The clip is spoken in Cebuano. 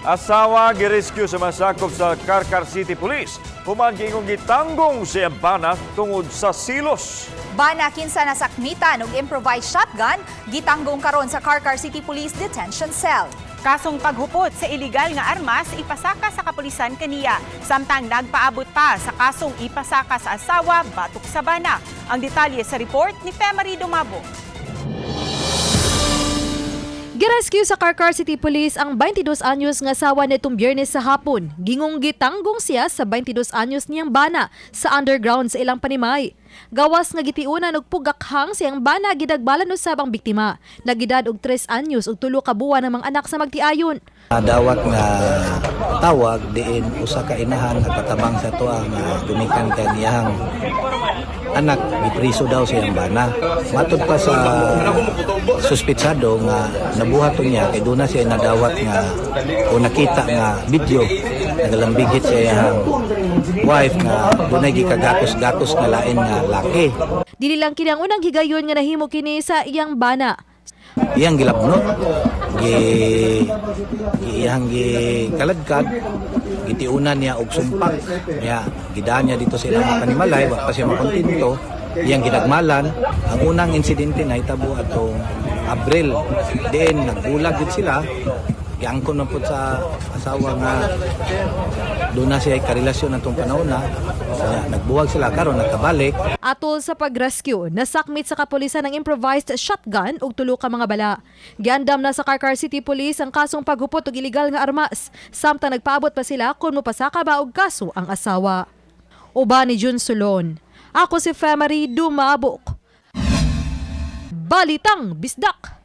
Asawa girescue sa masakop sa Carcar City Police. Human giingong gitanggong siya bana tungod sa silos. Bana kinsa nasakmitan og improvised shotgun, gitanggong karon sa Carcar City Police Detention Cell. Kasong paghupot sa iligal nga armas ipasaka sa kapulisan kaniya. Samtang nagpaabot pa sa kasong ipasaka sa asawa batok sa bana. Ang detalye sa report ni Femary Dumabo. Girescue sa Carcar City Police ang 22 anyos nga asawa nitong Biyernes sa hapon. Gingong gitanggong siya sa 22 anyos niyang bana sa underground sa ilang panimay. Gawas nga gitiunan og pugakhang siyang bana, gidagbalan usab ang biktima. Nagedad og 3 anyos ug 3 ka buwan ang mga anak sa magtiayon. Dawat nga tawag diin usa ka inahan nagpatabang sa tuwa nga gumikan kay niyang anak gipriso daw siyang bana. Matod pa sa suspitsado nga nabuhaton niya kay duna siya nadawat nga o nakita nga video nagalambigit sa iyang wife nga dunay gikagatos-gatos nga lain nga laki. Dili lang kini ang unang higayon nga nahimo kini sa iyang bana. Iyang gilabnot, gi, gi iyang gi kaladkad, gitiunan niya og sumpak niya, gidaan niya dito sa ilang mga panimalay, wa pa siya makontento, iyang gidagmalan. Ang unang insidente na itabo atong Abril, diin nagbulag gid sila, giangkon man pud sa asawa nga doon na siya karelasyon atong panahon na. Kaya nagbuwag sila, karon nagkabalik. Atol sa pag-rescue, nasakmit sa kapulisan ang improvised shotgun ug tulo ka mga bala. Giandam na sa Carcar City Police ang kasong paghupot og iligal nga armas. Samtang nagpaabot pa sila kung mopasaka ba og kaso ang asawa. Uban ni Jun Solon. Ako si Femary Dumabok. Balitang Bisdak!